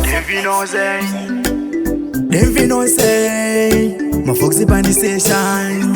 Dem Them fi know say my folks up on the station.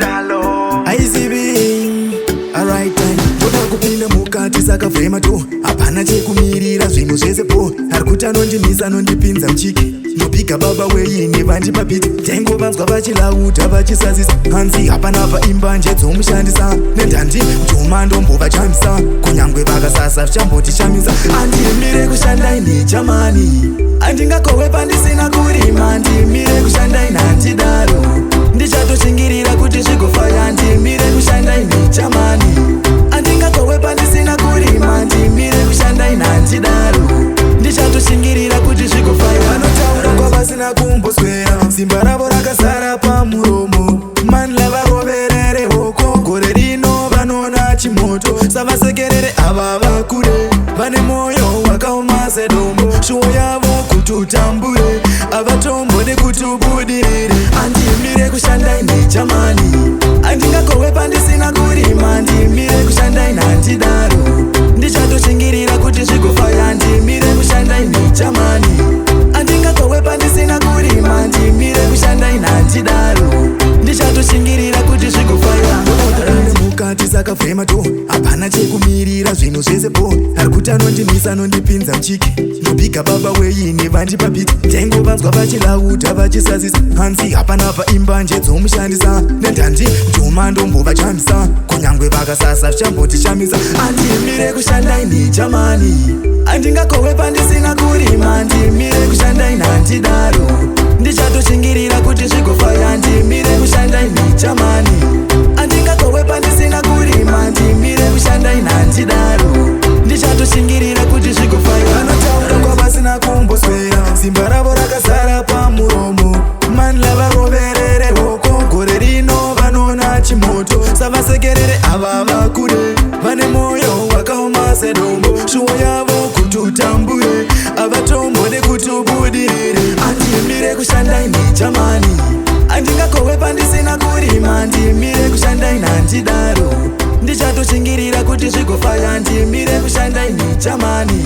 ICB, alright then. Toda kupinda mukati, saka frema to, hapana chekumirira, zvinhu zvese po. Ari kuti anondimisa, anondipinza muchiki, ndopika baba weine vandipa piti. Taingovanzwa vachilauta, vachisasisa, hanzi hapana paimba njedzomushandisa nendandi mjuma ndombovachamisa, kunyangwe vakasasa zvichambotishamisa. Andimire kushanda ini chamani, andingakohwe pandisina kurima. Ndimire kushanda ini, handidaro, ndichatoshingirira kuti zvigofaya. Ndimire kushanda ini chamani, andingakohwe pandisina kurima. Ndimire kushanda ini, handidaro, ndichatoshingirira kuti zvigofaya. Vanotaura kwavasina kumboswera, simba ravo rakazara pamuromo. Manla varoverere hoko, gore rino vanoona chimoto. Savasekerere ava vakure, vane mwoyo wakaoma sedombo. Shuwo yavo kuti utambure, avatombode kuti ubudirire. Andimire kushanda ini chamani, andingakohwe pandisina kurima. Ndimire kushanda ini, handidaro, ndichatoshingirira kuti zvigofaya. Ndimire kushanda ini chamani, andingakohwe pandisina kurima. Ndimire kushanda ini, handidaro, ndichatoshingirira kuti zvigofaya. Mukati, saka frema to, hapana chekumirira, zvinhu zvese po. Ari kuti anondimisa, anondipinza muchiki, ndopika baba weine vandipa piti. Taingovanzwa vachilauta, vachisasisa, hanzi hapana paimba njedzomushandisa nendandi mjuma ndombovachamisa, kunyangwe vakasasa zvichambotishamisa. Andimire kushanda ini chamani, andingakohwe pandisina kurima. Ndimire kushanda ini, handidaro, ndichatoshingirira kuti zvigofaya. Ndimire kushanda ini chamani, andingakohwe pandisina kurima. Ndimire kushanda ini, handidaro, ndichatoshingirira kuti zvigofaya. Vanotaura kwavasina kumboswera, simba ravo rakazara pamuromo. Manla varoverere hoko, gore rino vanoona chimoto. Savasekerere ava vakure, vane mwoyo wakaoma sedombo. Shuwo yavo kuti utambure, avatombode kuti ubudirire. Andimire kushanda ini chamani, andingakohwe pandisina kurima. Ndimire kushanda ini, handidaro, ndichatoshingirira kuti zvigofaya. Ndimire kushanda ini chamani,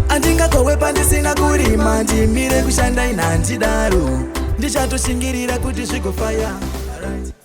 andingakohwe pandisina kurima. Ndimire kushanda ini, handidaro, ndichatoshingirira kuti zvigofaya. Alright.